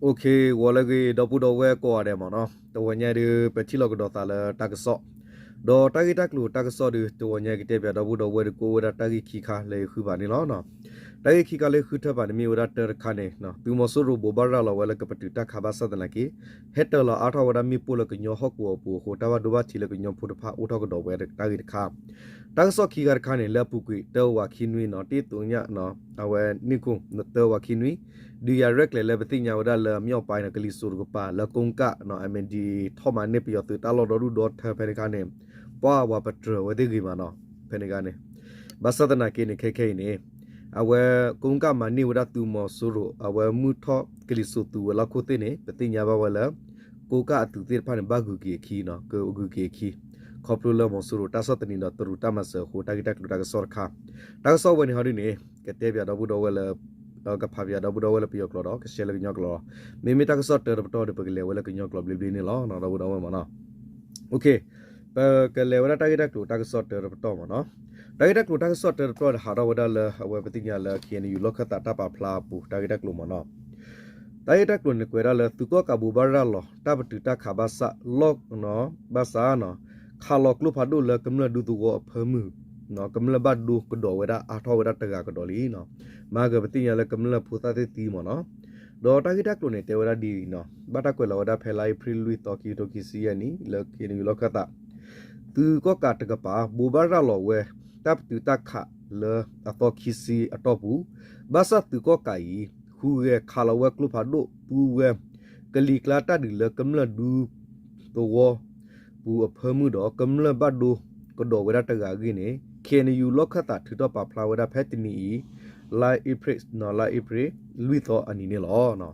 ဂီၤလၢအဂ့ၤ ဒီပုၢ်ဒီဝဲၢ်ကိးဂၤဒဲးမ့ၢ်နီၤ, တဝီညါဒုး ပထံၣ်လိာ်ကဒီးသးလၢတၢ်ကစီၣ်, ဒီးတၢ်ဂ့ၢ်တၢ်ကျိၤတၢ်ကစီၣ်ဒုး တဝီညါကတဲပၠးဒီပုၢ်ဒီဝဲၢ်ဒုး ကအိၣ်ဝဲဒၣ်တၢ်ဂ့ၢ်ခံခါလၢယဃုဖးန့ၣ်လီၤ. တၢ်ဂ့ၢ်ခံခါလၢယဃုထၢဖးန့ၣ်မ့ၢ်ဝဲဒၣ်တၢတခါန့ၣ် သုးမီၤစိရိၤဘိးဘၣ်ရၤလီၤဝဲလၢကပတုာ်တၢ်ခးဘၣ်ဆၣ်သနာ်က့ ဟဲတၢၤလီၤအါထီၣ်ဝဲဒၣ်မ့ၣ်ပိၢ်လၢကညီဟီၣ်ကဝီၤအပူၤအဃိ တၢ်ဘၣ်ဒိဘၣ်ထံးလၢကညီဖိတဖၣ်အိၣ်ထီၣ်ကဒီးဝဲတၢ်ဂ့ၢ်တခါ, တၢ်ကစီၣ်ခံခါတခါန့ၣ် လၢအပူၤကွံာ်တၢဝးခံနွံနီၤ တ့ၢ်သိညၣ် အဝဲန့ၣ်ခိၣ် တၢဝးခံနွံ ဒုးယၤရဲၣ်ကျဲၤလၢပသ့ၣ်ညါဝဲဒၣ်လၢအမ့ၢ်အီၤပၢ်န့ၣ် ကလံၤစိးတကပၤ လၢကိကၣ် MNDAA ထီၣ်မၤန့ၢ်ပယီၤသုးတၢ်လီၢ်ဒီဒူၣ်ဒီထၢဖဲန့ၣ်ခါန့ၣ် ပှၤဝၤပတြၢၤဝဲသ့ၣ်ဂ့ၤမးနီၤ ဖဲန့ၣ်ခါန့ၣ်, ဘၣ်ဆၣ်သနာ်က့န့ၣ် ခဲခဲအံၤန့ၣ် အဝဲကိကၣ်မၤန့ၢ်ဝဲဒၣ်သုးမီၤစိရိၤ အဝဲမုၢ်ထီၣ်ကလံၤစိးသုးဝဲၤလီၢ်ခိၣ်သ့ၣ်န့ၣ် ပသ့ၣ်ညါဘၣ်ဝဲလၢ ကိကၣ်အသုးသ့ၣ်တဖၣ်န့ၣ် ဘၣ်ဂုၤက့ၤအခံနီၤ ကဂုၤက့ၤအခံ ခီဖျိလၢမီၤစိရိၤတၢ်ဆီၣ်သနံးဒီးတရူးတၢ်မၤစၢၤအဃိ တၢ်ဂ့ၢ်တၢ်ကျိၤတၢ်ကစီၣ်တခါ, တၢ်ကစီၣ်ဝဲန့ၣ်ဟီဒုန့ၣ် ကတဲပၠးဒီပုၢ်ဒီဝဲၢ်လၢ ကဖးပၠးဒီပုၢ်ဒီဝဲၢ်လၢပယီၤကျိာ်ဒီး ကရှဲလၢကညီကျိာ်လီၤ. မ့မ့ၢ်တၢ်ကစီၣ်တၢတပတီၢ်ဒီး ပကလဲၤဝဲလၢကညီကျိာ်ဘျ့ဘျ့န့ၣ်လီၤ ဒီပုၢ်ဒီဝဲၢ်မ့ၢ်နီၤ. ပကလဲၤဝဲဒၣ်တၢ်ဂ့ၢ်တၢ်ကျိၤတၢ်ကစီၣ်တၢတပတီၢ်မ့ၢ်နီၤ. တၢ်ဂ့ၢ်တၢ်ကျိၤတၢ်ကစီၣ်တၢတပတီၢ်ဒီး ဟးထီၣ်ဝဲဒၣ်လၢအဝဲပသ့ၣ်ညါလၢ KNU လီၢ်ခၢၣ်သးတၢ်ပာ်ဖျါအပူၤ တၢ်ဂ့ၢ်တၢ်ကျိၤမ့ၢ်နီၤ. တၢ်ဂ့ၢ်တၢ်ကျိၤန့ၣ်ကွဲးဒၣ်လၢ သုးကီၣ်ကးဘိးဘၣ်ရၤလီၤ တၢ်ပတုာ်တၢ်ခးဘၣ်ဆၣ် လီၢ် ဘၣ်ဆၣ် ခးလီၤကျိဖးဒိၣ်လၢကမျၢၢ်ဒူသဝီအဖၢမုၢ် ကမျၢၢ်ဘၣ်ဒိကဒီးဝဲဒၣ်အါထီၣ်ဝဲဒၣ်တဂၤကဒီးလံနီၤ. မၤကပသ့ၣ်ညါလၢကမျၢၢ်ဖိသၣ်သ့ၣ်သံမ့ၢ်နီၤ. ဒီးတၢ်ဂ့ၢ်တၢ်ကျိၤန့ၣ် တဲဝဲဒၣ်ဒ်အံၤနီၤ, ဘၣ်တၢ်ကွဲးလီၤဝဲဒၣ်ဖဲလါအ့ဖြ့ၣ်လွံၢ်သီ ခံကထိခံဆံယဲၢ်နံၣ် လၢ KNU လီၢ်ခၢၣ်သး သုးကီၣ်ကးတကပၤ ဘိးဘၣ်ရၤလီၤဝဲတၢ်ပတုာ်တၢ်ခးလၢအသီခံဆံအတီၢ်ပူၤ, ဘၣ်ဆၣ်သုးကီၣ်ကးအံၤ ဟူးဂဲၤခးလီၤဝဲကျိဖးဒိၣ် သူဝဲ ကလံၤကျါတၢ်ဒုးလၢကမျၢၢ်ဒူသဝီပူၤအဖၢမုၢ်ဒီး ကမျၢၢ်ဘၣ်ဒိကဒီးဝဲဒၣ်တဂၤအဂ့ၢ်န့ၣ် KNU လီၢ်ခၢၣ်သးထုးထီၣ်ပာ်ဖျါဝဲဒၣ်ဖဲတနံၤအံၤ လါအ့ဖြ့ၣ် လါအ့ဖြ့ၣ်လွံၢ်သီအနံၤန့ၣ်လီၤ.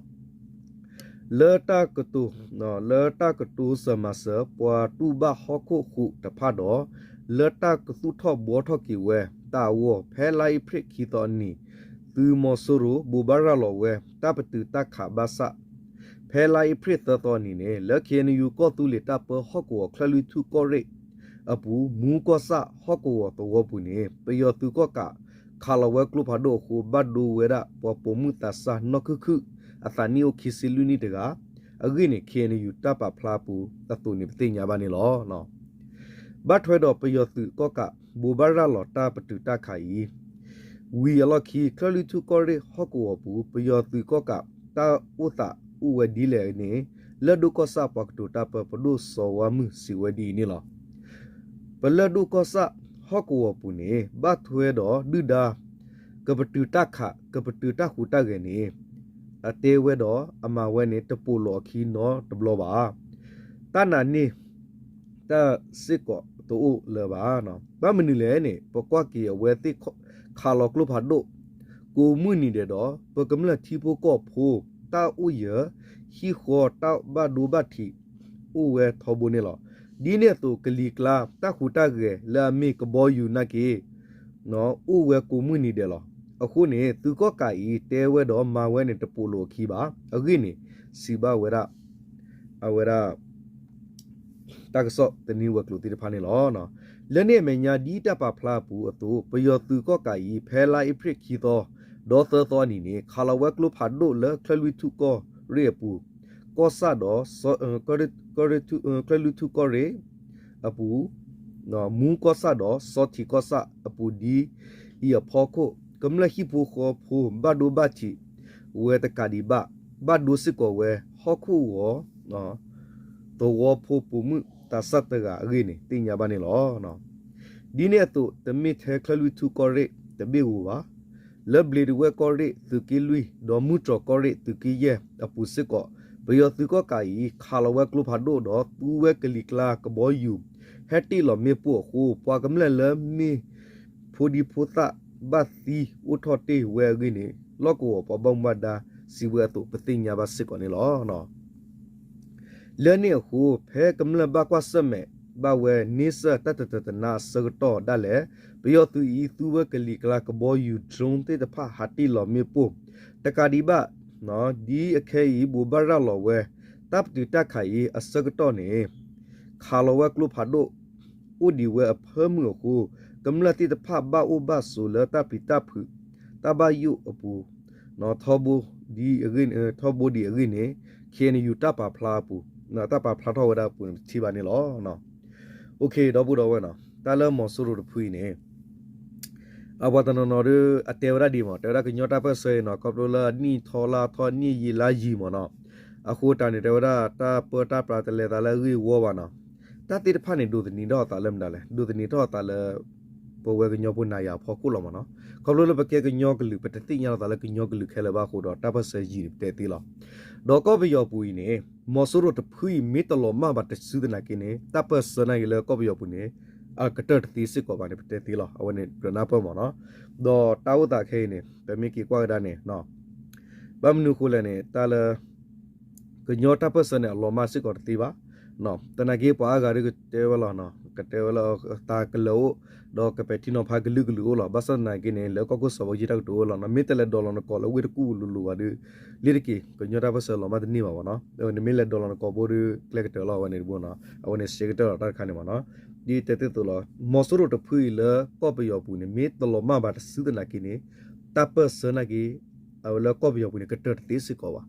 လၢတၢ်ကတိၤ လၢတၢ်ကတိၤစၢၤမၤစၢၤ ပှၤတူၢ်ဘၣ်ဟီၣ်ခိၣ်ဃုာ်တဖၣ်ဒီး လၢတၢ်ကသူၣ်ထီၣ်ဘှီထီၣ်က့ၤဝဲတၢ်အဂီၢ် ဖဲလါအ့ဖြ့ၣ်ခံသီအနံၤ သုးမီၤစိရိၤဘိးဘၣ်ရၤလီၤဝဲ တၢ်ပတုာ်တၢ်ခးဘၣ်ဆၣ် ဖဲလါအ့ဖြ့ၣ်သၢသီအနံၤန့ၣ် လၢ KNU ကီၢ်သူလ့ၤတၢ်ပၢဟီၣ်ကဝီၤချၢၣ်လွံၢ်ထူၣ်ကီၢ်ရ့ၣ်အပူၤ မူကီၢ်ဆၣ်ဟီၣ်ကဝီၤသဝီပူၤန့ၣ် ပယီၤသုးကီၣ်ကး ခးလီၤဝဲကျိဖးဒိၣ်အဃိ ဘၣ်ဒိဝဲဒၣ်ပှၤပိာ်မုၣ်သးစၢ်နီၢ်ခုၣ်ခုၣ် အသးနံၣ်အိၣ်ခံဆံလွံၢ်နံၣ်တဂၤ အဂ့ၢ်န့ၣ် KNU တၢ်ပာ်ဖျါအပူၤအသိးန့ၣ် ပသ့ၣ်ညါဘၣ်န့ၣ်လီၤ. ဘၣ်ထွဲဒီးပယီၤသုးကီၣ်ကး ဘိးဘၣ်ရၤလီၤတၢ်ပတုာ်တၢ်ခးအံၤ ဝံၤအလီၢ်ခံ ချၢၣ်လွံၢ်ထူၣ်ကီၢ်ရ့ၣ်ဟီၣ်ကဝီၤပူၤ ပယီၤသုးကီၣ်ကး တၢ်အိၣ်သးအိၣ်ဝဲဒ်လဲၣ်န့ၣ် လၢၢ်ဒိၣ်ကီၢ်ဆၣ်ပှၤကတိၤတၢ်ပၢ ပဒိၣ်စီၤဝါမုၢ်စံးဝဲဒ်အံၤန့ၣ်လီၤ. ပလၢၢ်ဒိၣ်ကီၢ်ဆၣ်ဟီၣ်ကဝီၤပူၤန့ၣ် ဘၣ်ထွဲဒီးဒုၣ်ဒါ ကပတုာ်တၢ်ခး ကပတုာ်တၢ်ဟူးတၢ်ဂဲၤန့ၣ် အတဲဝဲဒီးအမၤဝဲန့ၣ် တပိာ်လိာ်အခံနီတဘျီဘၣ်. တၢ်နာ်န့ၢ် တၢ်စ့ၢ်ကီးတအိၣ်လၢၤဘၣ်. ဘၣ်မနုၤလဲၣ်န့ၣ် ပကွၢ်က့ၤအဝဲသ့ၣ် ခးလီၤကျိဖးဒိၣ် ကိးမုၢ်နံၤဒဲးဒီး ပကမျၢၢ်ထံဖိကီၢ်ဖိ တၢ်အိၣ်ယၢၤ ဟံၣ်ဃီတၢ်ဘၣ်ဒိဘၣ်ထံး အိၣ်ဝဲထီဘိန့ၣ်လီၤ. ဒ်န့ၣ်အသိး ကလံၤကျါ တၢ်ဟူးတၢ်ဂဲၤလၢအမ့ၢ်ကဘီယူၤနာ်က့ အိၣ်ဝဲကိးမုၢ်နံၤဒဲးလီၤ. အဃိန့ၣ် သုးကီၣ်ကးအံၤ တဲဝဲဒီးမၤဝဲန့ၣ် တပိာ်လိာ်အခံဘၣ်. အဂ့ၢ်န့ၣ် စံးဘၣ်ဝဲဒၣ် အဝဲဒၣ် တၢ်ကစီၣ်သန့ဝဲၤကျိၤသ့ၣ်တဖၣ်န့ၣ်လီၤ. လၢန့ၣ်အမဲာ်ညါ ဒ်တၢ်ပာ်ဖျါအပူၤအသိး ပယီၤသုးကီၣ်ကးအံၤ ဖဲလါအ့ဖြ့ၣ်ခံသီ ဒီးသၢသီအနံၤန့ၣ် ခးလီၤဝဲကျိဖးဒိၣ်လၢချၢၣ်လွံၢ်ထူၣ်ကီၢ်ရ့ၣ်အပူၤ ကီၢ်ဆၣ်ဒီး ချၢၣ်လွံၢ်ထူၣ်ကီၢ်ရ့ၣ်အပူၤ မူကီၢ်ဆၣ်ဒီးစီၤထံးကီၢ်ဆၣ်အပူၤဒ်အံၤအဖီခိၣ် ကမျၢၢ်ဟံၣ်ဖိဃီဖိဘၣ်ဒိဘၣ်ထံးဝဲတကးဒံးဘၣ် ဘၣ်ဒိစ့ၢ်ကီးဝဲဟီၣ်ခိၣ်ဂီၤ သဝီဖိပိာ်မုၣ်သးစၢ်တဂၤအဂ့ၢ်န့ၣ် သ့ၣ်ညါဘၣ်န့ၣ်လီၤ. ဒ်န့ၣ်အသိး တမ့ၢ်ထဲချၢၣ်လွံၢ်ထူၣ်ကီၢ်ရ့ၣ်တဘ့ၣ်ဧိၤဘၣ်. လၢဘျ့းဒဝဲၢ်ကီၢ်ရ့ၣ်သုးက့လွံၢ် ဒီးမုၢ်တြီၤကီၢ်ရ့ၣ်သုးက့ယဲၢ်အပူၤစ့ၢ်ကီး ပယီၤသုးကီၣ်ကးအံၤ ခးလီၤဝဲကျိဖးဒိၣ်ဒီးသူဝဲကလံၤကျါကဘီယူၤ ဟဲတ့ၢ်လီၤမ့ၣ်ပိၢ်အဃိ ပှၤကမျၢၢ်လၢမ့ၢ်ဖိဒံဖိသၣ်ဘၣ်သံအိၣ်ထီၣ်တ့ၢ်ဝဲအဂ့ၢ်န့ၣ် လီၢ်ကဝီၤပှၤဘၣ်မူဘၣ်ဒါစံးဝဲအသိး ပသ့ၣ်ညါဘၣ်စ့ၢ်ကီးန့ၣ်လီၤ. လၢန့ၣ်အဃိ ဖဲကမျၢၢ်ဘၣ်ကွၢ်ဆၢၣ်မဲာ်ဘၣ်ဝဲန့ဆၢၣ်တၢ်တတၢာ်တနါအဆၢကတီၢ်ဒၣ်လဲာ် ပယီၤသုးအံၤ သူဝဲကလံၤကျါကဘီယူၤ drone သ့ၣ်တဖၣ်ဟးတ့ၢ်လီၤမ့ၣ်ပိၢ် တကးဒံးဘၣ် ဒ်အခဲအံၤ ဘိးဘၣ်ရၤလီၤဝဲ တၢ်ပတုာ်တၢ်ခးအံၤအဆၢကတီၢ်န့ၣ် ခးလီၤဝဲကျိဖးဒိၣ် အိၣ်ဒံးဝဲအဖၢမုၢ်အဃိ ကမျၢၢ်သ့ၣ်တဖၣ်ဘၣ်အိၣ်ဘၣ်ဆိးလၢတၢ်ပျံၤတၢ်ဖုး တၢ်ဘၣ်ယိၣ်အပူၤ ထီဘိဒ်အဂ့ၢ်န့ၣ် ခ့ၣ်အဲၣ်ယူၣ် တၢ်ပာ်ဖျါအပူၤ တၢ်ပာ်ဖျါထီၣ်ဝဲဒၣ်အပူၤန့ၣ် ပထံၣ်ဘၣ်န့ၣ်လီၤ. အိၣ်ခ့ ဒီပုၢ်ဒီဝဲၢ်နီၤ တၢ်လၢမီၤစိရိၤတဖုအံၤန့ၣ် အပှၤတနီၤနီၤဒီး အတဲဝဲဒၣ်ဒ်မး တဲဝဲဒၣ်ကညီတၢ်ပၢၢ်ဆၢအံၤနီၤ ခီဖျိလၢအနံၣ်ထီလါထီ နံၣ်ယံာ်လါယံာ်မးနီၤ အဃိတၢ်န့ၣ် တဲဝဲဒၣ် တၢ်ပၢတၢ်ပြးတလဲၤသးလၢအဂ့ၢ်အဝီဘၣ်နီၤ တၢ်သ့ၣ်တဖၣ်န့ၣ် ဒိးသန့ၤထီၣ်အသးလၢမတၤလဲၣ် ဒိးသန့ၤထီၣ်အသးလၢ ပဝဲကညီဖိနၤယၤအဖီခိၣ်လီၤမးနီၤ ခီဖျိလၢပကဲကညီကလုာ် ပတသ့ၣ်ညါလီၤသးလၢကညီကလုာ်ခဲလၢာ်ဘၣ်အဃိဒီး တၢ်ပၢၢ်ဆၢယံာ်န့ၣ် ပတဲသ့လီၤ. ဒီးကီၢ်ပယီၤပူၤအံၤန့ၣ် မီၤစိရိၤတဖုအံၤ မ့ၢ်တလီၤမၢ်ဘၣ်တစုသနာ်က့န့ၣ် တၢ်ပၢၢ်ဆၢနာ်က့လၢကီၢ်ပယီၤပူၤန့ၣ် အကတၢၢ်တသ့စ့ၢ်ကီးဘၣ်န့ၣ် ပတဲသ့လီၤ. အဝဲန့ၣ်ကြၢးနၢ်ပၢၢ်မးနီၤ ဒီးတၢ်အိၣ်သးခဲအံၤန့ၣ် ပမ့ၢ်က့ၤကွၢ်ကဒါန့ၣ် ဘၣ်မနုၤအဃိလဲၣ်န့ၣ် တၢ်လၢ ကညီတၢ်ပၢၢ်ဆၢန့ၣ် အလီၤမၢ်စ့ၢ်ကီးတသ့ဘၣ်. သနာ်က့ပှၤအါဂၤဒီးကတဲဝဲလီၤ ကတဲဝဲလၢသးကလၢၤအိၣ် ဒီးကပဲာ်ထံနီၤဖးကလုာ်ကလုာ်အိၣ်လီၤ. ဘၣ်ဆၣ်သနာ်က့န့ၣ် လၢကီၢ်ခိၣ်စီၤဘၣ်အူကၠံတၢ်ကတိၤအိၣ်လီၤနီၤ မ့ၢ်တလဲၤဒိးလီၤနကိာ်လၢဝ့ၢ်တကူၣ်လိၤလိၤဘၣ်ဒီး လ့တက့ၤ ကညီတၢ်ပၢၢ်ဆၢလီၤမၢ်တန့ၢ်ဘၣ်မးနီၤ နမ့ၢ်လဲၤဒိးလီၤနကိာ်ဘိဒီး ကျဲကတၢၢ်လီၤ အဝဲန့ၣ်တဘိနီၤ အဝဲန့ၣ်ဆှဲကတၢၢ်လီၤတၢ်တခါန့ၣ်မးနီၤ ဒ်တဲသ့ၣ်သိးလီၤ မီၤစိရိၤတဖုအံၤလၢကီၢ်ပယီၤပူၤန့ၣ် မ့ၢ်တလီၤမၢ်ဘၣ်တစုသနာ်က့န့ၣ် တၢ်ပၢၢ်ဆၢနာ်က့ အဝဲလၢကီၢ်ပယီၤပူၤန့ၣ် ကတၢၢ်တသ့စ့ၢ်ကီးဘၣ်.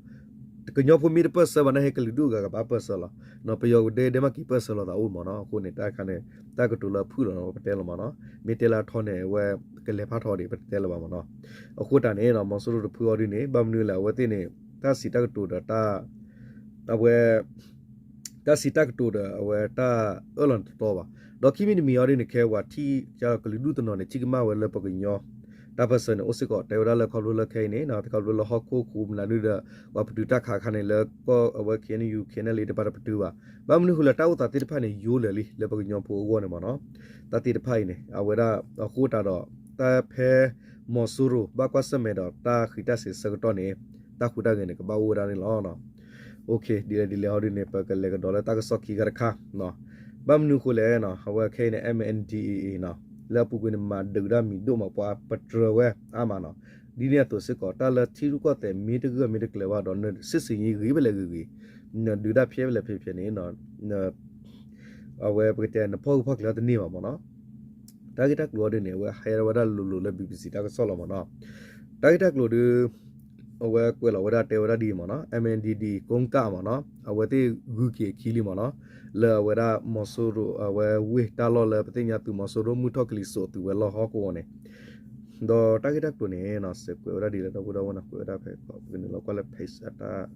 ကညီဖိမ့ၢ်တပၢၢ်ဆၢဘၣ်န့ၣ် ဟဲကလုာ်ဒူၣ်အဂၤကဘၣ်ပၢၢ်ဆၢလီၤ. ပယီၤကဒဲဒဲမးက့ၤပၢၢ်ဆၢလီၤသးအိၣ်မးနီၤ အဃိန့ၣ် တၢ်တခါန့ၣ် တၢ်ကတိၤလၢအဖုၣ်လီၤနီၤ ပတဲလီၤမးနီၤ မ့ၢ်တဲလၢအထီန့ၣ် အဝဲကလဲၤဖးထီဒံး ပတတဲလၢၤဘၣ်မးနီၤ အဃိတၢ်န့ၣ် မီၤစိရိၤတဖုအီၤဒ်န့ၣ် ဘၣ်မနုၤလဲၣ် အဝဲသ့ၣ်န့ၣ် တၢ်စံးတၢ်ကတိၤဒီးတၢ် အဝဲ တၢ်စံးတၢ်ကတိၤဒီးအဝဲတၢ်အၢၣ်လီၤတတီဘၣ်. ဒီးခံမံၤတမံၤအီၤဒ်န့ၣ် ခဲပှၤထံၣ်ကလုာ်ဒူၣ်တနီၤန့ၣ် ထံၣ်ကမၣ်ဝဲလၢပကညီ တၢ်ပၢၢ်ဆၢန့ၣ် အိၣ်စ့ၢ်ကီး တဲဝဲဒၣ်လၢခီဖျိလၢခဲအံၤန့ၣ် ခီဖျိလၢဟီၣ်ခိၣ်ဃူမနုၤဒုဒီး ပှၤပတုာ်တၢ်ခးအခါန့ၣ် လၢကီၢ်အဝဲ ခ့ၣ်အဲၣ်ယူၣ် ခ့ၣ်အဲၣ်လ့ တပၤတပတုာ်ဘၣ်. ဘၣ်မနုၤဃိလၢတၢ်အိၣ်သးသ့ၣ်တဖၣ်န့ၣ် ယိလၢာ်လံ လၢပကညီဖိအဂီၢ်န့ၣ်မးနီၤ တၢ်သ့ၣ်တဖၣ်အံၤန့ၣ် အဝဲဒၣ်အဃိတၢ်ဒီး တၢ်ဖဲမီၤစိရိၤ ဘၣ်ကွၢ်ဆၢၣ်မဲာ်ဒီးတၢ်ဃံးတၢ်စ့ၤဆၢကတီၢ်န့ၣ် တၢ်ဟူးတၢ်ဂဲၤန့ၣ် ကဘၣ်အိၣ်ဝဲဒၣ်န့ၣ်လီၤ. ဒ်လဲၣ်ဒ်လဲၣ်ဟီဒ်န့ၣ် ပကလဲၤကဒီးလၢတၢ်ကစီၣ်ခံခါတခါ ဘၣ်မနုၤအဃိလဲၣ် အဝဲခဲအံၤန့ၣ် M N D A A နီၤ လၢအပူၤကွံာ်န့ၣ် မၤဒုးဒၣ်မံၤဒိၣ်မး ပှၤပတြၢၤဝဲအါမးနီၤ ဒ်န့ၣ်အသိးစ့ၢ်ကီး တၢ်လၢထံရူၢ်ကီၢ်သဲးမ့ၢ်တဂၢၢ်မ့ၢ်တကျၢၤဘၣ်ဒီး နစစ်ဆင်ရေးဂ့ၤဖဲလဲၣ်ဂ့ၤဂ့ၤ နဒုးတၢ်ဖျဲးဖဲလဲၣ်ဖဲလဲၣ်န့ၣ် အဝဲပကတဲနဖီၣ်ဂုၢ်ဖီၣ်ကျၢၤတန့ၢ်ဘၣ်မးနီၤ တၢ်ဂ့ၢ်တၢ်ကျိၤအီၤဒ်န့ၣ် အဝဲဟဲဝဲဒၣ်လိၤလိၤလၢ B B C တၢ်ကစီၣ်လီၤမးနီၤ တၢ်ဂ့ၢ်တၢ်ကျိၤဒီး အဝဲကွဲးလီၤဝဲဒၣ်တဲဝဲဒၣ်ဒ်အံၤမးနီၤ M N D A A ကိကၣ်မးနီၤ အဝဲသ့ၣ်ဂုၤက့ၤအခံလံမးနီၤ လၢအဝဲဒၣ်မီၤစိရိၤ အဝဲဝ့ၢ်တၢ်လီၢ်လၢပသ့ၣ်ညါသုးမီၤစိရိၤ မုၢ်ထီၣ်ကလံၤစိးအသုးဝဲၤလီၢ်ဟီၣ်ကဝီၤန့ၣ် ဒီးတၢ်ဂ့ၢ်တၢ်ကျိၤန့ၣ် စဲးကွဲးဝဲဒၣ်ဒ်လဲၣ် ဒီပုၢ်ဒီဝဲၢ်နီၤ ကွဲးဝဲဒၣ်ဖဲ ပကနုာ်လီၤကွၢ်လၢ page အတၢ်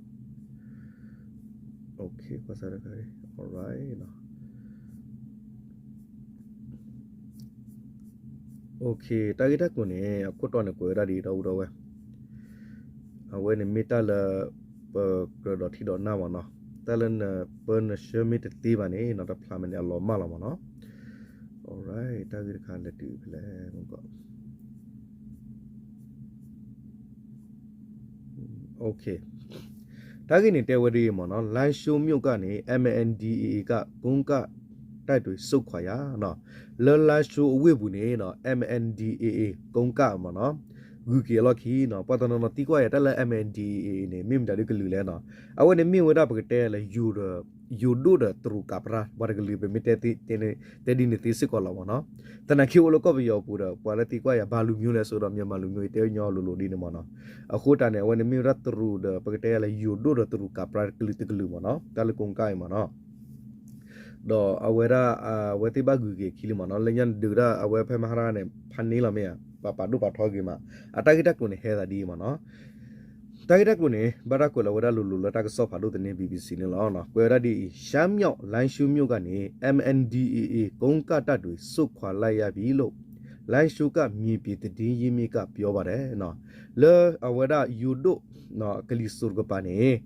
alright တၢ်ဂ့ၢ်တၢ်ကျိၤန့ၣ် အခိၣ်တီန့ၣ်ကွဲးဝဲဒၣ်ဒ်အံၤ ဒီပုၢ်ဒီဝဲၢ် အဝဲန့ၣ်မ့ၢ်တၢ်လၢ ပကြၢးဒီးထံၣ်ဒီးနၢ်မးနီၤ တၢ်လၢနပၢနဆှၢမ့ၢ်တသ့ဘၣ်န့ၣ် တဖျါမဲာ်န့ၣ် အလီၤမၢ်လီၤမးနီၤ alright တၢ်ဂ့ၢ်တခါလဲၤတုၤဖဲလဲၣ် တၢ်ဂ့ၢ်န့ၣ်တဲဝဲဒ်အံၤမးနီၤ လါၡိးမြို့ကန့ၣ် M N D A A က ကိုးကန့်တပ်တွေ ဆုတ်ခွာရာ လၢလါၡိးအဝ့ၢ်ပူၤန့ၣ် M N D A A ကိုးကန့်မးနီၤ ဂုၤက့ၤအလီၢ်ခံနီၤ ပှၤတနီၤနီၤသံကွၢ်ယၤတၢ်လၢ M N D A A န့ၣ် မ့ၢ်မတၤဒုကလုာ်လဲၣ်နီၤ အဝဲန့ၣ်မ့ၢ်ဝဲဒၣ်ပကတဲလၢ ယိၤဒိၣ်ဒီးတရူးကးပြါ ပှၤတကလုာ် ပမ့ၢ်တဲဒ်န့ၣ်သ့စ့ၢ်ကီးလီၤမးနီၤ သနာ်က့အိၣ်လၢကီၢ်ပယီၤပူၤဒီး ပှၤလၢသံကွၢ်ယၤ ဘာလူမျိုးလဲၣ် ဆိဒီး မြန်မာလူမျိုး ယတဲညီလိၤလိၤဒ်န့ၣ်မးနီၤ အဃိတၢ်န့ၣ် အဝဲန့ၣ်မ့ၢ်ဝဲဒၣ်တရူးဒီး ပကတဲလၢယိၤဒိၣ်ဒီးတရူးကးပြါတကလုာ်တကလုာ်မးနီၤ တၢ်လၢကိးကၣ်အံၤမးနီၤ ဒီးအဝဲဒၣ် အဝဲသ့ၣ်ဘၣ်ဂုၤက့ၤခံလံမးနီၤ လၢညါဒုးဒၣ်အဝဲဖဲမဟါတခါန့ၣ် ဖးန့ၢ်လီၤမ့ၢ်ဧါ ပပာ်ဒိၣ်ပာ်ထီက့ၤမး အတၢ်ဂ့ၢ်တၢ်ကျိၤန့ၣ်ဟဲသးဒ်အံၤမးနီၤ တၢ်ဂ့ၢ်တၢ်ကျိၤန့ၣ် ဘၣ်တၢ်ကွဲးလီၤဝဲဒၣ်လိၤလိၤလၢတၢ်ကစီၣ်ဖးဒိၣ်သန့ B B C န့ၣ်လီၤ. ကွဲးဝဲဒၣ်ဒ်အံၤ ရှမ်းမြောက် လိုင်းရှုးမြို့ကနေ M N D A A ကိုးကန့်တပ်တွေဆုတ်ခွာလိုက်ရပြီလို့ လိုင်းရှုးက မြေပြင်သတင်းရင်းမြစ်က ပြောပါတယ် လၢအဝဲဒၣ်ယိၤဒိၣ် ကလံၤစိးတကပၤန့ၣ်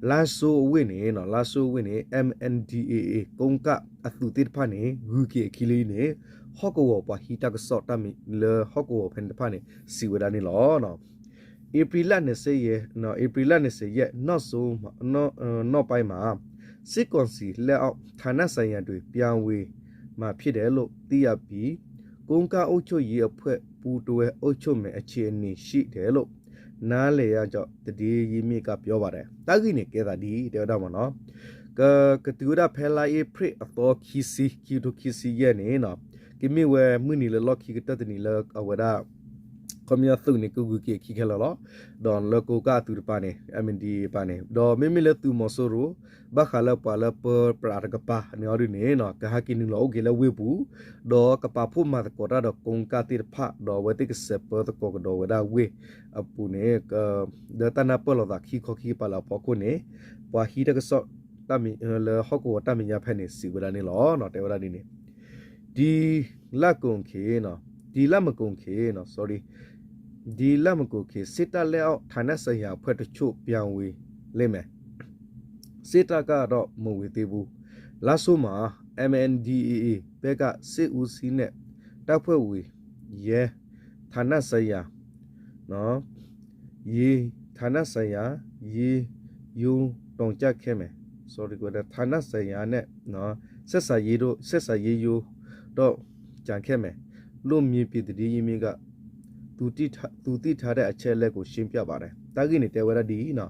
လါၡိးအဝ့ၢ်န့ၣ် လါၡိးအဝ့ၢ်န့ၣ် M N D A A ကိးကၣ်အသုးသ့ၣ်တဖၣ်န့ၣ် ဂုၤက့ၤအခံလံန့ၣ် ဟီၣ်ကဝီၤပှၤဟံးတၢ်ကစီၣ်တၢ်မံၤလၢဟီၣ်ကဝီၤဖဲန့ၣ်တဖၣ်န့ၣ် စံးဝဲဒၣ်န့ၣ်လီၤ. ဧပြီလ နှစ်ဆယ်ရက် နောက်ပိုင်းမှာ စစ်ကောင်စီလက်အောက် ဌာနဆိုင်ရာတွေ ပြန်ဝင်မှာဖြစ်တယ်လို့ သိရပြီး ကိုးကန့်အုပ်ချုပ်ရေးအဖွဲ့ ပူးတွဲအုပ်ချုပ်မယ့် အခြေအနေရှိတယ်လို့ နားလည်ရကြောင်း သတင်းရင်းမြစ်က ပြောပါတယ်. တၢ်ဂ့ၢ်န့ၣ် ကဲသးဒ် တဲဝဲဒၣ်မးနီၤ ကတုၤဝဲဒၣ်ဖဲလါအ့ဖြ့ၣ်အသီခံဆံ ခံကထိခံဆံယဲၢ်န့ၣ် ကမ့ၢ်ဝဲမုၢ်နံၤလၢလီၢ်ခံကတၢၢ်တနံၤလၢအဝဲဒၣ် ခီပညီသုးန့ၣ် ကဂုၤက့ၤအခံခဲလၢာ်လီၤ. ဒီးလၢကိးကၢ်အသုးတပၤန့ၣ် MNDAA တပၤန့ၣ် ဒီးမ့မ့ၢ်လၢသုးမီၤစိရိၤ ဘၣ်ဃးလၢပှၤလၢပၢပြးတကပၤန့ၣ်အီၤဒ်န့ၣ်နီၤ ကဟဲက့ၤနုာ်လီၤအိၣ်က့ၤလၢဝ့ၢ်ပူၤ ဒီးကပာ်ဖှိၣ်မၤသကိးတၢ်ဒီးကိးကၢ်သ့ၣ်တဖၣ် ဒီးအဝဲသ့ၣ်ကစဲးပၢသကိးကဒီးဝဲဒၣ်ဝ့ၢ်အပူၤန့ၣ် လၢတၢ်နၢ်ပၢၢ်လိာ်သးခံခီခံကပၤလၢအဖီခိၣ်န့ၣ် ပှၤဟံးတၢ်ကစီၣ်လၢဟီၣ်ကဝီၤတၢ်မဲာ်ညါဖဲန့ၣ် စံးဝဲဒၣ်န့ၣ်လီၤ. တဲဝဲဒၣ်ဒ်န့ၣ် ဒီလကုန်ခေတ်နီၤ, ဒီလမကုန်ခေတ်နီၤ, sorry, ဒီလမကုန်ခေတ် စစ်တပ်လက်အောက် ဌာနဆိုင်ရာအဖွဲ့တချို့ ပြန်ဝင်လိမ့်မယ်. စစ်တပ်ကတော့ မဝင်သေးဘူး. လမ်းရှိုးမှာ MNDAA ဘက်က စစ်ဦးစီးနဲ့ တပ်ဖွဲ့ဝင် ရဲ ဌာနဆိုင်ရာ ရေး ဌာနဆိုင်ရာ ရေးရုံး တောင်ကျခဲ့မယ်. sorry ကွယ် ဌာနဆိုင်ရာနဲ့ ဆက်ဆံရေးတို့ ဆက်ဆံရေးရုံး တော့ ကျန်ခဲ့မယ်လို့ မြေပြင်သတင်းရင်းမြစ်က သူသိထား သူသိထားတဲ့အချက်အလက်ကို ရှင်းပြပါတယ်. တၢ်ဂ့ၢ်န့ၣ်တဲဝဲဒၣ်ဒ်အံၤနီၤ,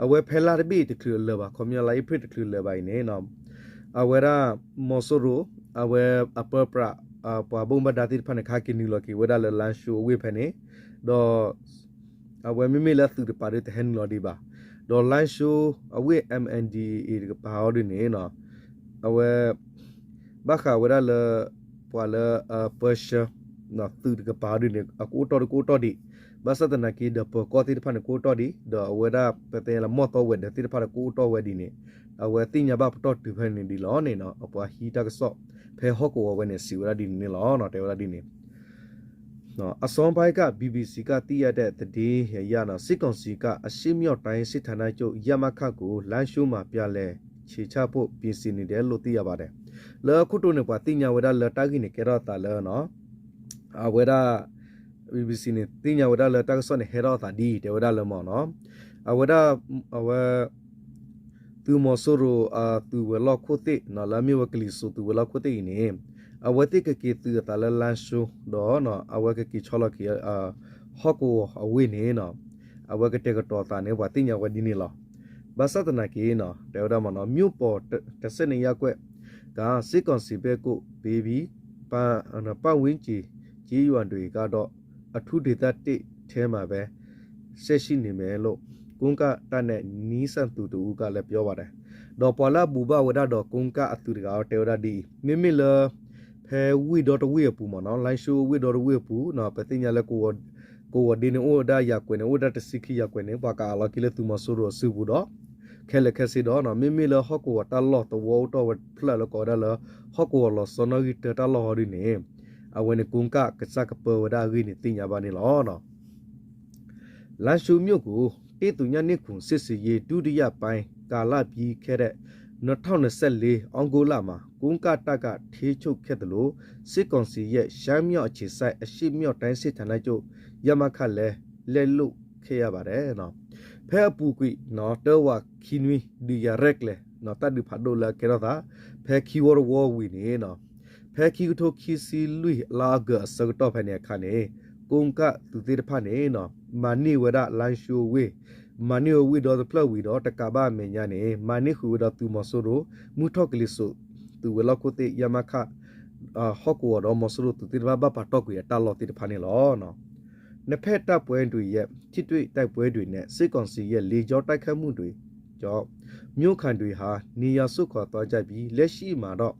အဝဲဖဲလါတဘ့ၣ်တချုးလၢာ်ဘၣ် ခီပညီလါအ့ဖြ့ၣ်တချုးလၢာ်ဘၣ်အံၤန့ၣ်နီၤ, အဝဲဒၣ် မီၤစိရိၤ အဝဲအပၢပြး ပှၤဘၣ်မူဘၣ်ဒါသ့ၣ်တဖၣ်န့ၣ် ကဟဲက့ၤနုာ်လီၤက့ၤဝဲဒၣ်လၢ လမ်းရှိုး အဝ့ၢ်ဖဲန့ၣ်, ဒီး အဝဲမ့မ့ၢ်လၢအသုးတပၤဒီးတဟဲနုာ်လီၤဒံးဘၣ်. ဒီး လမ်းရှိုး အဝ့ၢ် MNDAA တကပၤအီၤဒ်န့ၣ်နီၤ, အဝဲ ဘၣ်ဃးဝဲဒၣ်လၢ ပှၤလၢ ပၢဆှၢ သုးတကပၤအီၤဒ်န့ၣ် အကအိၣ်တီၢ်ဒီးကအိၣ်တီၢ်ဒံး, ဘၣ်ဆၣ်သနာ်က့ဒီးပၢၤကီၢ်သ့ၣ်တဖၣ်န့ၣ် ကအိၣ်တီၢ်ဒံး, ဒီးအဝဲဒၣ်ပတဲလၢမီၢ်သီဝဲၤဒၢးသ့ၣ်တဖၣ်ဒီးကအိၣ်တီၢ်ဝဲဒ်န့ၣ်, အဝဲသ့ၣ်ညါဘၣ်ပတီၢ်တုၤဖဲန့ၣ်ဒ်လီၤန့ၣ်နီၤ, အပှၤဟံးတၢ်ကစီၣ် ဖဲဟီၣ်ကဝီၤဝဲန့ၣ် စံးဝဲဒၣ်ဒ်န့ၣ်န့ၣ်လီၤ. တဲဝဲဒၣ်ဒ်န့ၣ် အစောပိုင်းက BBC က သိရတဲ့ သတင်းအရ စစ်ကောင်စီက အရှေ့မြောက်တိုင်း စစ်ဌာနချုပ် ရမခ ကို လမ်းရှိုးမှာ ပြန်လည်ခြေချဖို့ ပြင်ဆင်နေတယ်လို့ သိရပါတယ်. လၢအခိၣ်တီန့ၣ် ပှၤသ့ၣ်ညါဝဲဒၣ်လၢတၢ်ဂ့ၢ်န့ၣ် ကဲထီၣ်အသးလၢ အဝဲဒၣ် BBC န့ၣ် သ့ၣ်ညါဝဲဒၣ်လၢတၢ်ကစီၣ်န့ၣ် ဟဲထီၣ်အသးဒ်အံၤ တဲဝဲဒၣ်လၢမ့ၢ်နီၤ, အဝဲဒၣ် အဝဲ သုးမီၤစိရိၤ သုးဝဲၤလီၢ်ခိၣ်သ့ၣ် လၢအမ့ၢ်ဝဲကလံၤစိး သုးဝဲၤလီၢ်ခိၣ်သ့ၣ်အံၤန့ၣ် အဝဲသ့ၣ်ကက့ၤသုးအသးလၢ လမ်းရှိုး ဒီး အဝဲကက့ၤဆီလီၤက့ၤ ဟီၣ်ကဝီၤအဝ့ၢ်န့ၣ်နီၤ, အဝဲကတဲာ်ကတီၤအသးန့ၣ် ပှၤသ့ၣ်ညါဝဲဒ်န့ၣ်လီၤ. ဘၣ်ဆၣ်သနာ်က့နီၤ တဲဝဲဒၣ်မ့ၢ်နီၤ မြို့ပေါ် တဆယ့်နှစ်ရပ်ကွက်က စစ်ကောင်စီဘက်ကို ပေးပြီး ပတ်ဝန်းကျင်ကျေးရွာတွေကတော့ အထူးဒေသတစ်ထဲမှာပဲ ဆက်ရှိနေမယ်လို့ ကိုးကန့်တပ်နဲ့နီးစပ်သူတစ်ဦးကလည်း ပြောပါတယ်. ဒီးပှၤလၢအဘူးဘၣ်ဝဲဒၣ်ဒီး ကိကၣ်အသုးတဂၤအီၤ တဲဝဲဒၣ်ဒ်အံၤ, မ့မ့ၢ်လၢ ဖဲဝ့ၢ်ဒီတဝ့ၢ်အပူၤမ့ၢ်နီၤ, လမ်းရှိုးဝ့ၢ်ဒီတဝ့ၢ်အပူၤနီၤ, ပသ့ၣ်ညါလၢ ကဝီၤဒ့န့ၣ် အိၣ်ဝဲဒၣ်ယၤကွဲးန့ၣ် အိၣ်ဝဲဒၣ်တဆံခံယၤကွဲးန့ၣ် ပှၤကအးလီၤက့ၤလၢသုးမီၤစိရိၤအစုပူၤဒီး ခဲလၢာ်ခဲဆ့ဒီး မ့မ့ၢ်လၢဟီၣ်ကဝီၤတၢ်လီၢ်သဝီအိၣ်တီၢ်ဝဲဖျၢၣ်လၢကိးဝဲဒၣ်လၢ ဟီၣ်ကဝီၤလီၤဆီနီၣ်ဂံၢ်တၢတၢ်လီၢ်ဟီဒ်န့ၣ် အဝဲန့ၣ် ကိကၣ်ကစၢ်ကပၢဝဲဒၣ်အဂ့ၢ်န့ၣ် သ့ၣ်ညါဘၣ်န့ၣ်လီၤ. လမ်းရှိုးမြို့ကို တစ်သုညနှစ်ခု စစ်ဆင်ရေး ဒုတိယပိုင်း ကာလပြီးခဲ့တဲ့ နှစ်ထောင့်နှစ်ဆယ့်လေး ဩဂုတ်လမှာ ကိုးကန့်တပ်က ထိန်းချုပ်ခဲ့သလို စစ်ကောင်စီရဲ့ ရှမ်းမြောက်အခြေစိုက် အရှေ့မြောက်တိုင်း စစ်ဌာနချုပ် ရမခ လည်း လက်လွှတ်ခဲ့ရပါတယ်. ဖဲအပူၤကွံာ် တၢဝးခံနွံ ဒုးယၤရဲၣ်ကျဲၤ တၢ်ဒုးဖးဒိၣ်လၢအကဲထီၣ်သး ဖဲခံဝီတဝီဝံၤန့ၣ် ဖဲခံကထိခံဆံလွံၢ် လါအီကူးအဆၢကတီၢ်ဖဲန့ၣ်အခါန့ၣ် ကိကၣ်သုးသ့ၣ်တဖၣ်န့ၣ် မၤန့ၢ်ဝဲဒၣ် လမ်းရှိုး အဝ့ၢ်, မၤန့ၢ်ဝဲဝ့ၢ်ဒီတဖျၢၣ်ဝံၤဒီး တကးဘၣ်အမဲာ်ညါန့ၣ် မၤန့ၢ်ဃုာ်ဝဲဒီးသုးမီၤစိရိၤ မုၢ်ထီၣ်ကလံၤစိး သုးဝဲၤလီၢ်ခိၣ်သ့ၣ် ရမခ ဟီၣ်ကဝီၤဒီးမီၤစိရိၤသုးသ့ၣ်တဖၣ် ဘၣ်ပာ်တီၢ်ကွံာ်အတၢ်လီၢ်သ့ၣ်တဖၣ်န့ၣ်လီၤ. နှစ်ဖက်တပ်ဖွဲ့တွေရဲ့ ထိတွေ့တိုက်ပွဲတွေနဲ့ စစ်ကောင်စီရဲ့ လေကြောင်းတိုက်ခိုက်မှုတွေကြောင့် မြို့ခံတွေဟာ နေရပ်စွန့်ခွာသွားကြပြီး လက်ရှိမှာတော့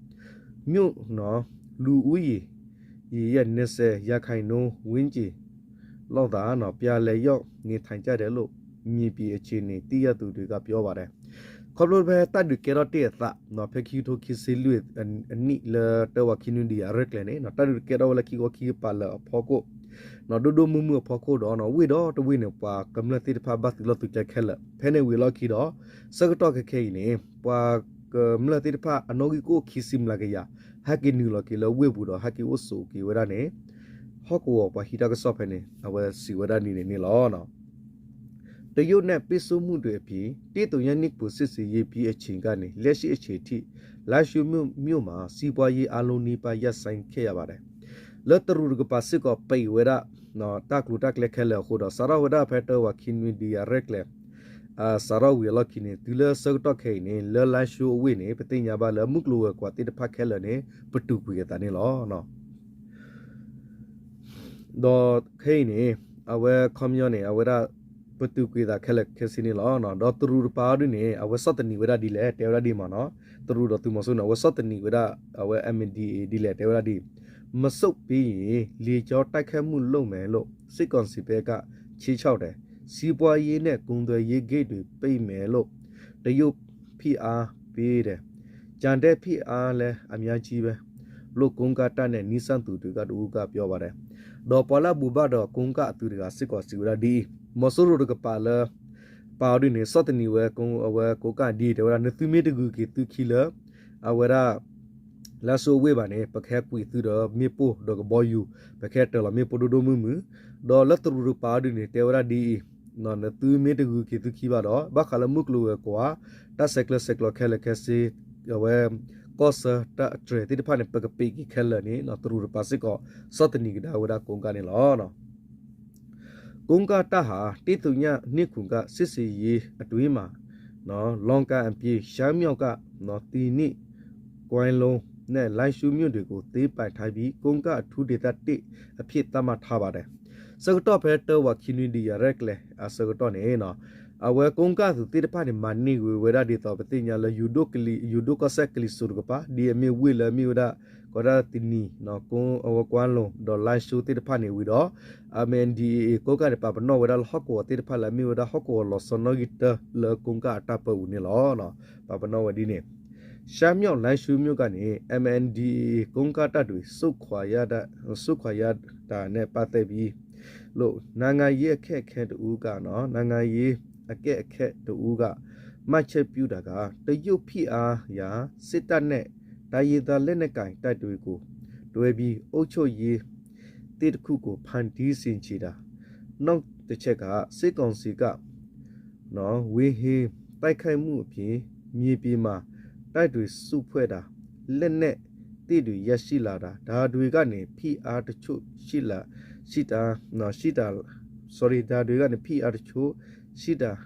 မြို့နော် လူဦးရေရဲ့ နှစ်ဆယ်ရာခိုင်နှုန်းဝန်းကျင်လောက်သာ ပြန်လည်ရောက်နေထိုင်ကြတယ်လို့ မြေပြင်အခြေအနေသိရသူတွေက ပြောပါတယ်. ခီဖျိဖဲတၢ်ဒုးကဲထီၣ်တ့ၢ်အသး ဖဲခံကထိခံဆံလွံၢ်အနံၣ်လၢတၢဝးခံနွံဒုးယၤရဲၣ်ကျဲၤန့ၣ် တၢ်ဒုးကဲထီၣ်ဝဲလၢခံခီခံကပၤလၢအဖီခိၣ် ဒိၣ်ဒိၣ်မုၢ်မုၢ်အဖီခိၣ်ဒီး ဝ့ၢ်ဒီတဝ့ၢ်န့ၣ် ပှၤကမျၢၢ်သ့ၣ်တဖၣ်ဘၣ်သုးလီၢ်သုးကျဲခဲလၢာ် ဖဲန့ၣ်ဝံၤအလီၢ်ခံဒီး ဆၢကတီၢ်ခဲခဲအံၤန့ၣ် ပှၤကမျၢၢ်သ့ၣ်တဖၣ်အနီၣ်ဂံၢ်ကအိၣ်ခံဆံမျးကယၤ ဟဲက့ၤနုာ်လီၤက့ၤလၢဝ့ၢ်ပူၤဒီး ဟဲက့ၤအိၣ်ဆိးက့ၤဝဲဒၣ်န့ၣ် ဟီၣ်ကဝီၤပှၤဟံးတၢ်ကစီၣ်ဖဲန့ၣ် အဝဲစံးဝဲဒၣ်ဒ်န့ၣ်န့ၣ်လီၤ. တရုတ်နဲ့ပိတ်ဆို့မှုတွေအပြင် တစ်သုညနှစ်ခုစစ်ဆင်ရေးပြီးအချိန်ကနေ လက်ရှိအချိန်ထိ လမ်းရှိုးမြို့မှာ စီးပွားရေး အားလုံးနီးပါး ရပ်ဆိုင်းခဲ့ရပါတယ်. လၢတရူးတကပၤစ့ၢ်ကီး ပိတ်ဝဲဒၣ် တၢ်ကျိၤတၢ်ကျဲခဲလၢာ်အဃိဒီး စးထီၣ်ဝဲဒၣ်ဖဲတၢဝးခံနွံဒုးယၤရဲၣ်ကျဲၤ စးထီၣ်ဝံၤအလီၢ်ခံန့ၣ် တုၤလၢဆၢကတီၢ်ခဲအံၤန့ၣ် လၢလမ်းရှိုးအဝ့ၢ်န့ၣ် ပသ့ၣ်ညါဘၣ်လၢ မုၢ်ကျိၤဝဲၤကွာ်သ့ၣ်တဖၣ်ခဲလၢာ်န့ၣ် ပတုာ်ကွံာ်အသးန့ၣ်လီၤ. ဒီးခဲအံၤန့ၣ် အဝဲခီပညီန့ၣ် အဝဲဒၣ် ပတုာ်ကွံာ်သးခဲလၢာ်ခဲဆ့န့ၣ်လီၤ. ဒီးတရူးတပၤအီၤဒုန့ၣ် အဝဲဆီၣ်သနံးဝဲဒၣ်ဒ်လဲၣ် တဲဝဲဒၣ်ဒ်မးနီၤ, တရူးဒီးသုးမီၤစိရိၤန့ၣ် အဝဲဆီၣ်သနံးဝဲဒၣ် အဝဲ M N D A A ဒ်လဲၣ် တဲဝဲဒၣ်ဒ်အံၤ, မဆုတ်ပေးရင် လေကြောင်းတိုက်ခိုက်မှုလုပ်မယ်လို့ စစ်ကောင်စီဘက်က ခြိမ်းခြောက်တယ်, စီးပွားရေးနဲ့ ကုန်သွယ်ရေးဂိတ်တွေ ပိတ်မယ်လို့ တရုတ်ဖိအားပေးတယ်, ကျန်တဲ့ဖိအားလည်း အများကြီးပဲ လို့ ကိုးကန့်တပ်နဲ့ နီစန်းသူတွေက တဦးက ပြောပါတယ်. ဒီးပှၤလၢအဘိးဘၣ်ဒီး ကိုးကန့်အသုးတဂၤစ့ၢ်ကီးစံးဝဲဒၣ်ဒ်အံၤ, မီၤစိရိၤတကပၤလၢ ပာ်အီၤဒုန့ၣ် ဆီၣ်သနံးဝဲ အဝဲ ကိုးကန့် ဒ်အံၤ တဲဝဲဒၣ် နသုမ့ၢ်တဂုၤက့ၤသုခံလၢ အဝဲဒၣ် လါၡိအဝ့ၢ်ဘၣ်န့ၣ် ပကဟဲကွံာ်သုဒီးမ့ၣ်ပိၢ်ဒီးကဘီယူၤ, ပကဟဲတၢၤလီၤမ့ၣ်ပိၢ်ဒိၣ်ဒိၣ်မုၢ်မုၢ်, ဒီးလၢတရူးတပၤအီၤဒုန့ၣ် တဲဝဲဒၣ်ဒ်အံၤ, နသုမ့ၢ်တဂုၤက့ၤသုခံဘၣ်ဒီး ဘၣ်ဃးလၢမုၢ်ကျိၤဝဲၤကွာ် တၢ်ဆဲးကျၢဆဲးကျိးခဲလၢာ်ခဲဆ့ အဝဲ ကီၢ်ဆၢတၢ်အတြဲၤသ့ၣ်တဖၣ်န့ၣ် ပကပံးက့ၤခဲလၢာ်န့ၣ် တရူးတပၤစ့ၢ်ကီး ဆီၣ်သနံးကဒါဝဲဒၣ် ကိုးကန့် န့ၣ်လီၤ. ကိုးကန့်တပ်ဟာ တစ်သုညနှစ်ခုက စစ်ဆင်ရေးအတွင်းမှာ လောင်ကင်အပြင် ရှမ်းမြောက်က တီးနု ကွမ်းလုံနဲ့ လိုင်စူးမြို့တွေကို သိမ်းပိုက်ထားပြီး ကိုးကန့်အထူးဒေသတစ်အဖြစ် သတ်မှတ်ထားပါတယ်. ဆၢကတီၢ်ဖဲတဝီခံနွံဒီးယၤရဲၣ်ကျဲၤအဆၢကတီၢ်န့ၣ် အဝဲ ကိုးကန့် အသုးသ့ၣ်တဖၣ်န့ၣ် မၤန့ၢ်ကွံာ်ဝဲဒၣ်ဒ်သိးပသ့ၣ်ညါလၢ ယိၤဒိၣ်ကီၢ်စဲၣ်ကလံၤစိးတကပၤ ဒ်အမ့ၢ်ဝ့ၢ်လၢအမ့ၢ်ဝဲဒၣ် ကီးဒၣ်တနံၤ အဝဲကွမ်းလုံ ဒီးလိုင်စူးသ့ၣ်တဖၣ်န့ၣ်ဝံၤဒီး M N D A A ကိုးကန့် န့ၣ် ပာ်ပနီၣ်ဝဲဒၣ်လၢဟီၣ်ကဝီၤသ့ၣ်တဖၣ်လၢအမ့ၢ်ဝဲဒၣ်ဟီၣ်ကဝီၤလီၤဆီနီၣ်ဂံၢ်တၢလၢ ကိုးကန့် အတၢ်ပၢအပူၤန့ၣ်လီၤ. ပာ်ပနီၣ်ဝဲဒ်န့ၣ် ရှမ်းမြောက် လိုင်စူးမြို့ကနေ M N D A A ကိုးကန့်တပ်တွေ ဆုတ်ခွာရတာ ဆုတ်ခွာရတာနဲ့ပတ်သက်ပြီးလို့ နိုင်ငံရေးအခက်အခဲတဦးကနော် နိုင်ငံရေးအကဲအခက်တဦးက မှတ်ချက်ပြုတာက တရုတ်ဖိအားရာ စစ်တပ်နဲ့ တိုင်းရင်းသားလက်နက်ကိုင်တပ်တွေကို တွဲပြီး အုပ်ချုပ်ရေးသစ်တစ်ခုကို ဖန်တီးဆင်ခြင်တာ နောက်တစ်ချက်က စစ်ကောင်စီက နော် ဝေဟင်တိုက်ခိုက်မှုအပြင် မြေပြင်မှာ တပ်တွေစုဖွဲ့တာ လက်နက်သစ်တွေရရှိလာတာ ဒါတွေကနေ ဖိအားတချို့ရှိလာ ရှိတာ နော် ရှိတာ sorry ဒါတွေကနေ ဖိအားတချို့ရှိတာ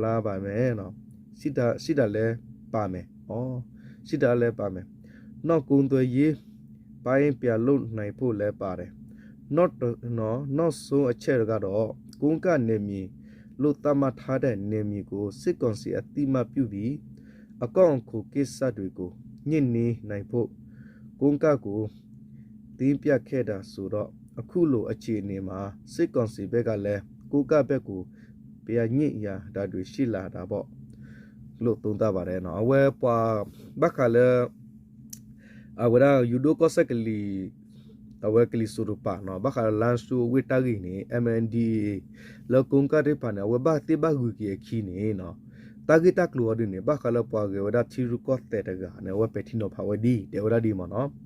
လာပါမယ်နော် ရှိတာ ရှိတာလည်းပါမယ် อ๋อ ရှိတာလည်းပါမယ် နောက် ကုန်သွယ်ရေးပိုင်းပြန်လုပ်နိုင်ဖို့လည်းပါတယ် နောက်တစ် နော် နောက်ဆုံးအချက်ကတော့ ကိုးကန့်နယ်မြေလို့သတ်မှတ်ထားတဲ့နယ်မြေကို စစ်ကောင်စီအသိအမှတ်ပြုပြီး အကောင့်အခွန်ကိစ္စတွေကို ညှိနှိုင်းနိုင်ဖို့ ကိုးကန့်ကို တင်ပြခဲ့တာဆိုတော့ အခုလိုအခြေအနေမှာ စစ်ကောင်စီဘက်ကလည်း ကိုးကန့်ဘက်ကို ပြန်ညှိရတာတွေရှိလာတာပေါ့ လို့သုံးသပ်ပါတယ်နော် အဝဲပှၤ ဘၣ်ဃးလၢ အဝဲဒၣ် ယိၤဒိၣ်ကီၢ်စဲၣ်ကလံၤ အဝဲကလံၤစိးတကပၤနီၤ ဘၣ်ဃးလၢလါစူအဝ့ၢ်တၢ်ဂ့ၢ်န့ၣ် M N D A A လၢ ကိုးကန့် သ့ၣ်တဖၣ်န့ၣ် အဝဲဘၣ်သ့ၣ်ဘၣ်ဂုၤက့ၤအခံန့ၣ်နီၤ တၢ်ဂ့ၢ်တၢ်ကျိၤအီၤဒုန့ၣ် ဘၣ်ဃးလၢပှၤဂဲၤဝဲဒၣ်ထံရူၢ်ကီၢ်သဲးတဂၤန့ၣ် အဝဲပဲာ်ထံနီၤဖးဝဲဒ်အံၤ တဲဝဲဒၣ်ဒ်အံၤမ့ၢ်နီၤ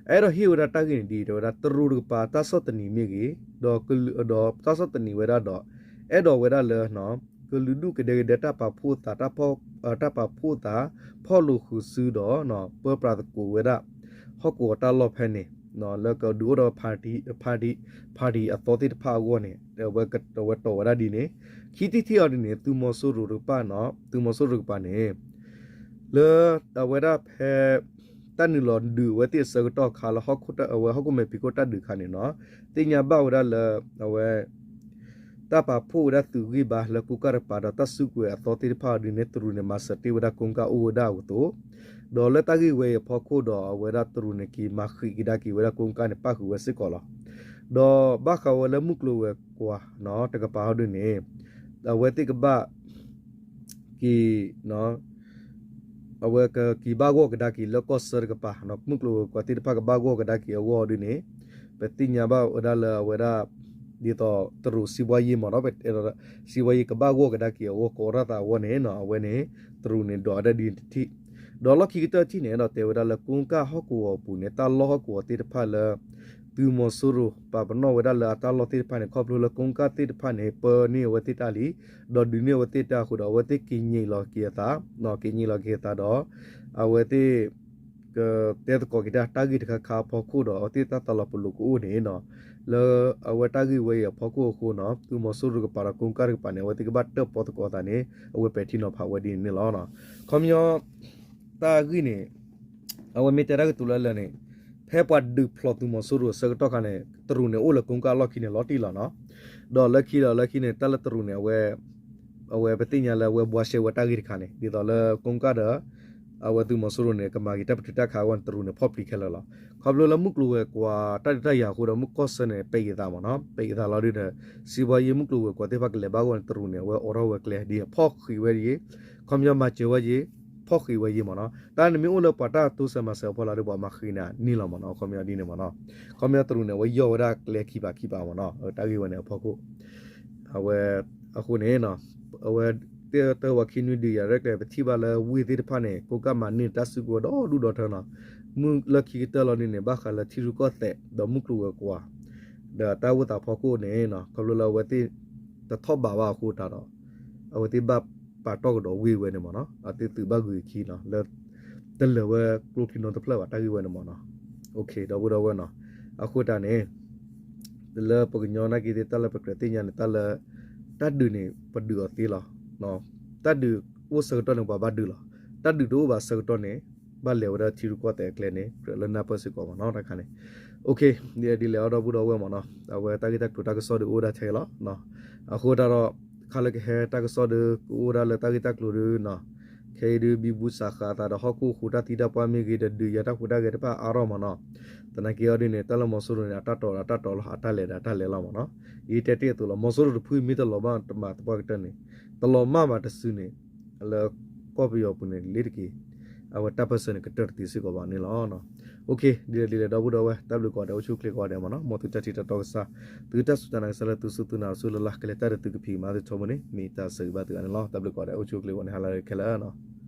အဲၣ်ဒိးဟ့ၣ်ဝဲဒၣ်တၢ်ဂ့ၢ်န့ၣ်ဒ်အံၤ တဲဝဲဒၣ် တရူးတကပၤ တၢ်ဆီၣ်သနံးမ့ၢ်ဂ့ၤ ဒီး ဒီးတၢ်ဆီၣ်သနံးဝဲဒၣ်ဒီး အဲၣ်ဒိးဝဲဒၣ်လၢ ကလုာ်ဒူၣ်ကဒဲကဒဲတၢ်ပာ်ဖှိၣ်သး တၢ်ပာ်ဖှိၣ်သး ဖီၣ်လိာ်ဃုာ်စုဒီး ပၢပြးသကိးဝဲဒၣ် ဟီၣ်ကဝီၤတၢ်လီၢ်ဖဲန့ၣ် လၢကဒုးအိၣ်ဒီး party party party အသီသ့ၣ်တဖၣ်အဂီၢ်န့ၣ် အဝဲတီၢ်ဝဲဒၣ်ဒ်န့ၣ် ခံထံၣ်ထံၣ်အီၤဒ်န့ၣ် သုးမီၤစိရိၤတကပၤနီၤ သုးမီၤစိရိၤတကပၤန့ၣ် လၢအဝဲဒၣ်ဖဲ တၢ်နုာ်လီၤဒုးဝဲသ့ၣ်အဆၢကတီၢ်ခါလၢ ဟီၣ်ခိၣ်အဝဲဟီၣ်ခိၣ်မဲာ်ဖံးခိၣ်တၢ်ဒုးခါန့ၣ်နီၤ သ့ၣ်ညါဘၣ်ဝဲဒၣ်လၢ အဝဲ တၢ်ပာ်ဖှိၣ်ဝဲဒၣ်သုးဂံၢ်ဘါလၢ ကိုးကန့် တကပၤဒီး တၢ်စုကဝဲၤအသီသ့ၣ်တဖၣ်အီၤဒ်န့ၣ် တရူးန့ၣ် မၤစၢၤတ့ၢ်ဝဲဒၣ် ကိုးကန့် အိၣ်ဝဲဒၣ်အသိး ဒီးလၢတၢ်ဂ့ၢ်ဝဲအံၤအဖီခိၣ်ဒီး အဝဲဒၣ်တရူးန့ၣ် က့ၤမၤဃံးကဒါက့ၤဝဲဒၣ် ကိုးကန့် န့ၣ် ပၣ်ဃုာ်ဝဲစ့ၢ်ကီးလီၤ. ဒီးဘၣ်ဃးဝဲလၢမုၢ်ကျိၤဝဲၤကွာ်နီၤ တကပၤအီၤဒ်န့ၣ် အဝဲသ့ၣ်ကဘၣ် က့ၤ အဝဲကက့ၤဘၣ်ဂီၢ်ကဒါက့ၤလၢကီၢ်ဆၢတကပၤ မုၢ်ကျိၤဝဲၤကွာ်သ့ၣ်တဖၣ်ကဘၣ်ဂီၢ်ကဒါက့ၤအဂီၢ်အီၤဒ်န့ၣ် ပသ့ၣ်ညါဘၣ်ဝဲဒၣ်လၢအဝဲဒၣ် ဒ်သိးတရူး စီးပွားရေး မ့ၢ်နီၤ ပ စီးပွားရေး ကဘၣ်ဂီၢ်ကဒါက့ၤအဂီၢ် ကအိးထီၣ်သးအဂီၢ်န့ၣ်နီၤ အဝဲန့ၣ် တရူးန့ၣ် ဒိးဝဲဒၣ်ဒ်န့ၣ်တထံၣ် ဒီးလီၢ်ခံကတၢၢ်တထံၣ်န့ၣ် အဲၣ်ဒိးတဲဝဲဒၣ်လၢ ကိုးကန့် ဟီၣ်ကဝီၤအပူၤန့ၣ် တၢ်လီၢ်ဟီၣ်ကဝီၤသ့ၣ်တဖၣ်လၢ သုးမီၤစိရိၤ ပာ်ပနီၣ်ဝဲဒၣ်လၢအတၢ်လီၢ်သ့ၣ်တဖၣ်န့ၣ် ခီဖျိလၢ ကိုးကန့် သ့ၣ်တဖၣ်န့ၣ် ပၢန့ၢ်အဝဲသ့ၣ်တၢ်လံ ဒီးဒုးန့ၢ်အဝဲသ့ၣ်တၢ်အဃိဒီး အဝဲသ့ၣ်က့ၤငြိမ်လီၤက့ၤအသး က့ၤငြိမ်လီၤက့ၤအသးဒီး အဝဲသ့ၣ် ကတဲသကိးက့ၤတၢ် တၢ်ဂ့ၢ်တခါခါအဖီခိၣ်ဒီး အဝဲသ့ၣ်တၢ်သးလီၤပလိာ်ကအိၣ်န့ၣ်နီၤ လၢအဝဲတၢ်ဂ့ၢ်ဝဲအံၤအဖီခိၣ်အဃိနီၤ သုးမီၤစိရိၤတကပၤဒီး ကိုးကန့် တကပၤန့ၣ် အဝဲသ့ၣ်ကဘၣ်တၢၣ်ပီသကိးသးန့ၣ် အဝဲပဲာ်ထံနီၤဖးဝဲဒ်န့ၣ်န့ၣ်လီၤ. ခီပညီ တၢ်ဂ့ၢ်န့ၣ် အဝဲမ့ၢ်တဲတၢ်ကတိၤလၢလၢာ်န့ၣ် ဖဲပှၤဒုးဖျိးသုးမီၤစိရိၤအဆၢကတီၢ်ခါန့ၣ် တရူးန့ၣ်အိၣ်လၢကိကၣ်အလီၢ်ခံန့ၣ်လီၤတံၢ်လီၤနီၤ. ဒီးလၢခံဒီးလၢခံန့ၣ် တၢ်လၢတရူးန့ၣ် အဝဲ အဝဲပသ့ၣ်ညါလၢအဝဲဘှါရှဲဝဲတၢ်ဂ့ၢ်တခါန့ၣ် ဒ်သိးလၢကိကၣ်ဒီး အဝဲသုးမီၤစိရိၤန့ၣ် ကမၤက့ၤတၢ်ပတုာ်တၢ်ခးအဂီၢ်န့ၣ် တရူးန့ၣ် ဖီၣ်ပျံၤခဲလၢာ်လီၤ. ခီဖျိလၢမုၢ်ကျိၤဝဲၤကွာ်တၢ်ဒုးတၢ်ယၤအဃိဒီး မုၢ်ကီၢ်ဆၢန့ၣ် ပဲာ်က့ၤသးမ့ၢ်နီၤ, ပဲာ်က့ၤသးလီၤဒုဒီး စံးဘီယ့ မုၢ်ကျိၤဝဲၤကွာ်သ့ၣ်တဖၣ်ကလဲၤဘၣ်အဂီၢ်န့ၣ် တရူးန့ၣ် အဝဲအိးထီၣ်ဝဲကျဲဒ် ဖီၣ်ဃံးဝဲယ့, ခီပညီမၤစၢၤဝဲယ့, ဖီၣ်ဃံးဝဲယ့မ့ၢ်နီၤ. တၢ်နမ့ၢ်အိၣ်လၢပှၤတၢ်တိစၢၤမၤစၢၤအဖီလာ်ဒီး ပှၤမၤဃံးနၤန့ၢ်လီၤမ့ၢ်နီၤ, ခီပညီဒ်န့ၣ်မ့ၢ်နီၤ. ခီပညီတရူးန့ၣ် အဝဲယီၢ်ဝဲဒၣ်ကျဲခံပၤခံပၤမ့ၢ်နီၤ, တၢ်ဂ့ၢ်ဝဲန့ၣ်အဖီခိၣ် အဝဲ အဃိန့ၣ် အဝဲသ့ၣ်တဝဲခံနွံဒုးယၤရဲၣ်ကျဲၤ ပထံၣ်ဘၣ်လၢဝ့ၢ်သ့ၣ်တဖၣ်န့ၣ် ကိကၣ်မၤန့ၢ်တၢ်စုကဝဲၤဒီဒူၣ်ဒီထၢနီၤ. မုၢ်လၢခံကတၢၢ်လီၤဒ်န့ၣ် ဘၣ်ဃးလၢထံရူၢ်ကီၢ်သဲး ဒီးမုၢ်ကျိၤဝဲၤကွာ် ဒီးတၢ်အိၣ်သးဖီခိၣ်န့ၣ် ခီဖျိလၢအဝဲသ့ၣ် တထီၣ်ဘးဘၣ်အဃိတးဒီး အဝဲသ့ၣ်ဘၣ်ပာ်တီၢ်ကဒီးဝ့ၢ်ဝဲန့ၣ်မ့ၢ်နီၤ, အဝဲသ့ၣ်သုးဘၣ်ဂုၤခံနီၤ လၢ တလၢာ်ဝဲကျိချံနီတဖျၢၣ်ဘၣ် တၢ်ဂ့ၢ်ဝဲန့ၣ်မ့ၢ်နီၤ. ဒီပုၢ်ဒီဝဲၢ်နီၤ, အဃိတးန့ၣ် လၢပကညီနာ်က့သ့ၣ် တၢ်လၢပကြၢးသ့ၣ်ညါန့ၣ် တၢ်လၢ တၢ်ဒုးန့ၣ် ပဒုးအီၤသ့လီၤ. တၢ်ဒုးအိၣ်ဆၢကတီၢ်န့ၣ် ပှၤဘၣ်ဒုးလီၤ. တၢ်ဒုးတအိၣ်ဘၣ်ဆၢကတီၢ်န့ၣ် ဘၣ်လဲၤဝဲဒၣ်ထံရူၢ်ကီၢ်သဲးအကျဲန့ၣ် ကြၢးလၢနၢ်ပၢၢ်စ့ၢ်ကီးမ့ၢ်နီၤ တၢ်ခါန့ၣ်. ဒ်လဲၣ်ဒီပုၢ်ဒီဝဲၢ်မ့ၢ်နီၤ, အဝဲတၢ်ဂ့ၢ်တၢ်ကျိၤတၢ်ကစီၣ်ဒုးအိၣ်ဒၣ်ထဲလီၤ. အဃိတးဒီး ခါလၢကဟဲတၢ်ကစီၣ်ဒီး ကအိၣ်ဒၣ်လၢတၢ်ဂ့ၢ်တၢ်ကျိၤဒီး ခဲအံၤဒုး ဘံဘူစးဃာ်အသးဒီး ဟီၣ်ခိၣ်အဃိတၢ်သံတၢ်ပှၢ်မ့ၢ်ဂ့ၤ ဒီးဒုးယၤတၢ်ဟူးတၢ်ဂဲၤတဖၣ်အါထီၣ်မ့ၢ်နီၤ. သနာ်က့အီၤဒ်န့ၣ် တၢ်လၢမီၤစိရိၤန့ၣ် အတၢ်တီၤဒီးအတၢ်တီၤလီၤ, အတၢ်လဲၤဒီးအတၢ်လဲၤလီၤမ့ၢ်နီၤ. ယတဲတ့ၢ်အသိးလီၤ, မီၤစိရိၤတဖုမ့ၢ်တလီၤဘၣ်တမၤသပှၢ်ကတၢၢ်န့ၣ် တလီၤမၢ်ဘၣ်တစုန့ၣ် လၢကီၢ်ပယီၤပူၤန့ၣ် လ့တက့ၤ အဝဲတၢ်ပၢၢ်ဆၢန့ၣ် ကတၢၢ်တသ့စ့ၢ်ကီးဘၣ်န့ၣ်လီၤ. ဒ်လဲၣ်ဒ်လဲၣ်ဒီပုၢ်ဒီဝဲၢ် တၢ်ဘျုးကိးဂၤဒဲး အိၣ်ဆူၣ်အိၣ်ချ့ကိးဂၤဒဲးမ့ၢ်နီၤ, မ်သုတၢ်ထံၣ်တၢ်တီကစၢ်, သုတၢ်စူၢ်တၢ်နာ်ကစၢ်လၢသုစူၢ်သုနာ်တစူၢ်လၢ်လၢ် ကလဲၤတၢ်ဒီးသုကဖံးကမၤသုထီဘိန့ၣ် မ့ၢ်တၢ်ဆၢဂ့ၤဘၣ်သုဂၤန့ၣ်လီၤ. တၢ်ဘျုးကိးဂၤဒဲး အိၣ်ဆူၣ်အိၣ်ချ့ကိးဂၤဒဲး ဟါလၢအဂ့ၤခဲလၢာ်နီၤ.